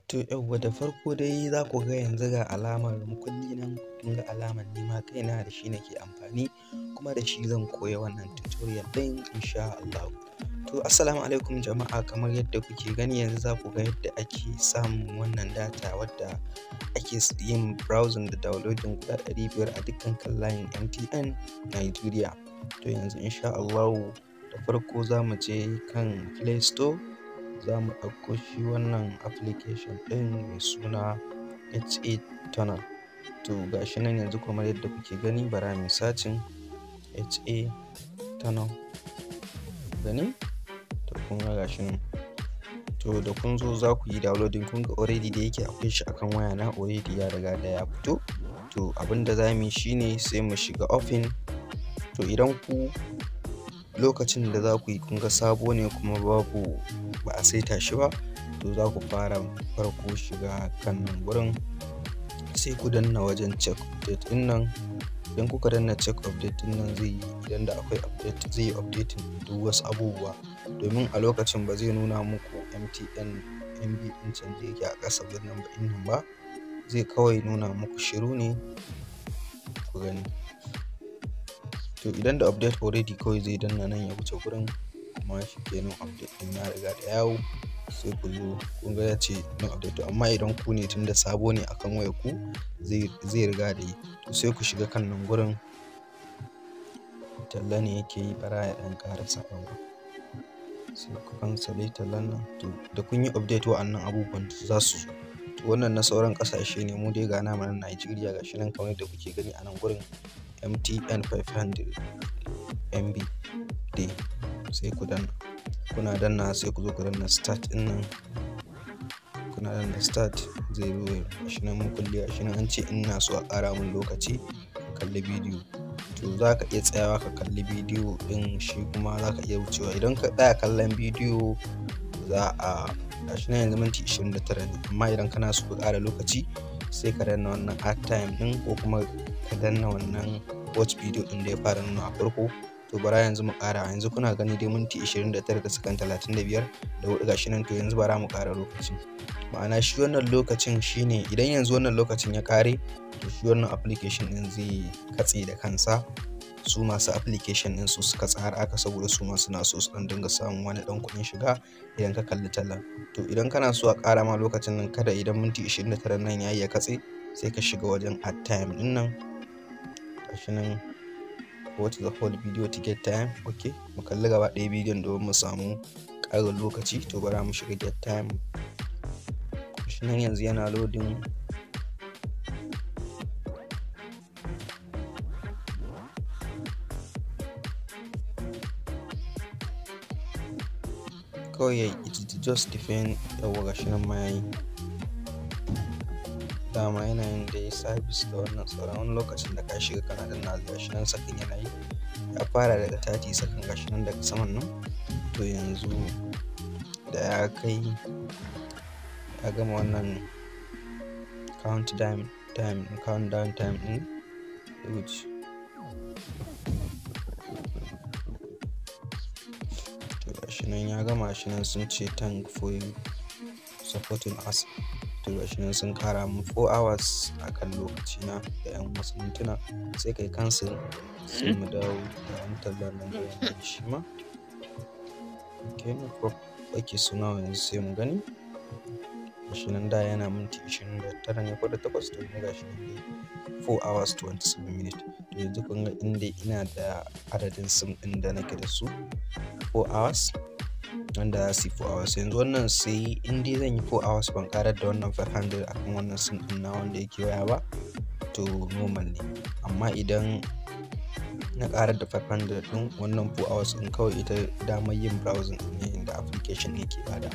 To yauwa, da farko dai za ku ga yanzu ga alamar mukulli nan, kun ga alamar nima kaina da shi nake amfani, kuma da shi zan koya wannan tutorial ɗin insha Allahu. To assalamu alaikum jama'a, kamar yadda kuke gani yanzu za ku ga yadda ake samun wannan data wadda ake yin browsing da downloading guda 500 a dukkan kan layin MTN Nigeria. To yanzu insha Allahu da farko za mu je kan Play Store, za mu ɗauko shi wannan application ɗin mai suna HA Tunnel. To ga shi nan yanzu kamar yadda kuke gani, bara mu searching HA Tunnel. Gani? To kun ga gashi nan. To da kun zo za ku yi downloading, kun ga already da yake akwai shi akan waya na, already ya riga da ya fito. To abin da za mu yi shine sai mu shiga open. To idan ku lokacin da za ku yi kun ga sabo ne kuma babu, ba a saita shi ba, to za ku fara farko shiga kan nan gurin, sai ku danna wajen check update ɗin nan. Idan kuka danna check update ɗin nan, zai yi, idan da akwai update zai yi updating duk wasu abubuwa, domin a lokacin ba zai nuna muku MTN MB ɗin can da yake a ƙasa wannan ba ɗin nan ba, zai kawai nuna muku shiru ne ku gani. To idan da update already, kawai zai danna nan ya wuce gurin, kuma shi kenan update ɗin ya riga da yawo. Sai ku zo, kun ga ya ce no update. To amma idan ku ne tunda sabo ne akan wayar ku, zai riga da yi. To sai ku shiga kan nan gurin, talla ne yake yi, bara ya ɗan ƙarasa, yawwa. Sai ku cancel tallan nan. To da kun yi update, wa'annan abubuwan za su zo. To wannan na sauran ƙasashe ne, mu dai ga namu nan Nigeria, ga shi nan kamar yadda kuke gani a nan gurin MTN 500 MB day. Sai ku danna. Kuna danna, sai ku zo ku danna start ɗin nan. Kuna danna start zai zo, gashi nan mukulli, gashi nan an ce ina so a ƙara mun lokaci kalli bidiyo. To za ka iya tsayawa ka kalli bidiyo ɗin, shi kuma za ka iya wucewa. Idan ka tsaya kallon bidiyo za a, gashi nan yanzu minti 29 ne, amma idan kana so ka ƙara lokaci sai ka danna wannan add time ɗin, ko kuma ka danna wannan watch video ɗin da ya fara nuna a farko. To bara yanzu mu ƙara, yanzu kuna gani dai minti 29 da sakan 35 da 4, gashi nan. To yanzu bara mu ƙara lokaci. Ma'ana shi wannan lokacin shine idan yanzu wannan lokacin ya ƙare, to shi wannan application ɗin zai katse da kansa. Su masu application ɗin su suka tsara haka saboda su ma suna so su ɗan dinga samun wani ɗan kuɗin shiga idan ka kalli tallan. To idan kana so a ƙara ma lokacin nan, kada idan minti 29 nan yayi ya katse, sai ka shiga wajen add time ɗin nan. Gashi nan, watch the whole video to get time. Okay, mu kalli gaba ɗaya bidiyon domin mu samu ƙarin lokaci. To bara mu shiga get time. Gashi nan yanzu yana loading. Kawai it just depend. Yawwa, gashi nan ma yayi. Dama yanayin da ya service da wannan tsaron, wani lokacin da ka shiga kana danna, gashi nan sakan yana yi, ya fara daga 30 sakan, gashi nan daga saman nan. To yanzu da ya kai ya gama wannan countdown time, countdown time ɗin ya wuce. To gashi nan ya gama, shi nan sun ce thank for you supporting us. To gashi nan sun ƙara mun 4 hours akan lokaci na da ƴan wasu mintuna. Sai kai cancel, sai mu dawo da wani tallan nan da yana shi ma. Okay, no problem. Okay, so now yanzu sai mu gani. Gashi nan da yana minti 29 ne ko da 8, to yanzu gashi nan dai 4 hours 27 minutes. To yanzu kun ga inda ina da adadin sim ɗin da nake da su 4 hours, wanda za su yi 4 hours. Yanzu wannan sai in dai zan yi 4 hours ban ƙarar da wannan 500 akan wannan sim ɗin na wanda yake waya ba, to normal ne. Amma idan na ƙarar da 500 ɗin, wannan 4 hours ɗin kawai ita damar yin browsing ɗin ne inda application yake bada.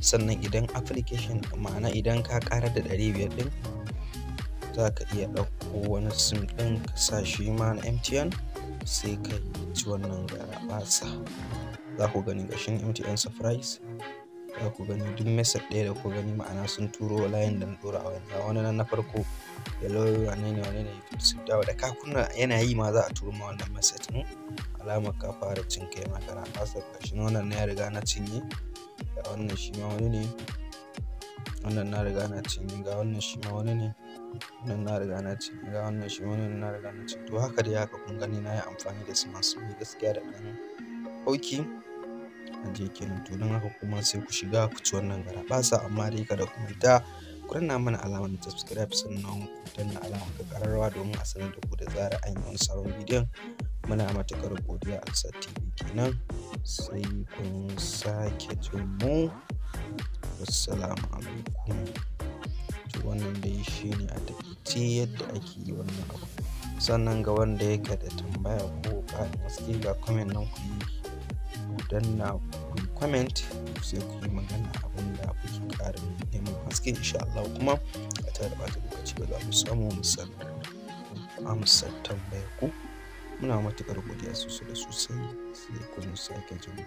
Sannan idan application, ma'ana idan ka ƙarar da 500 ɗin, za ka iya ɗauko wani sim ɗin ka sa shi ma na MTN, sai ka ci wannan garaɓasa. Za ku gani gashin MTN surprise. Za ku gani duk message ɗaya da ku gani, ma'ana sun turo layin da na ɗora a wayan. Ga wani nan na farko, hello wane ne wane ne, da ka kunna yana yi ma za a turo ma wannan message ɗin, alamar ka fara cin kai ma garaɓasa. Gashi wannan na ya riga na cinye. Ga wannan shi ma wani ne. Wannan na riga na cinye, ga wannan shi ma wani ne. Wannan na riga na cinye, ga wannan shi ma wani ne na riga na cinye. To haka dai haka kun gani na yi amfani da Smart gaskiya da ɗan auki. Aje kenan. To don haka kuma sai ku shiga ku ci wannan garaɓasa, amma dai kada ku manta ku danna mana alamar subscribe, sannan ku danna alamar ƙararrawa domin a sanar da ku da zarar an yi wani sabon bidiyon. Muna matuƙar godiya. Alsat TV kenan, sai kun sake jin mu. Wassalamu alaikum. To wannan dai shine a taƙaice yadda ake yi wannan abu. Sannan ga wanda yake da tambaya ko ƙarin haske, ga comment nan, ku yi, ku danna ku yi comment, sai ku yi magana abin da kuke ƙarin neman haske, insha Allah kuma ba tare da ɓata lokaci ba za mu samu mu sanar amsa tambayar ku. Muna matuƙar godiya sosai da sosai, sai kun sake jin mu.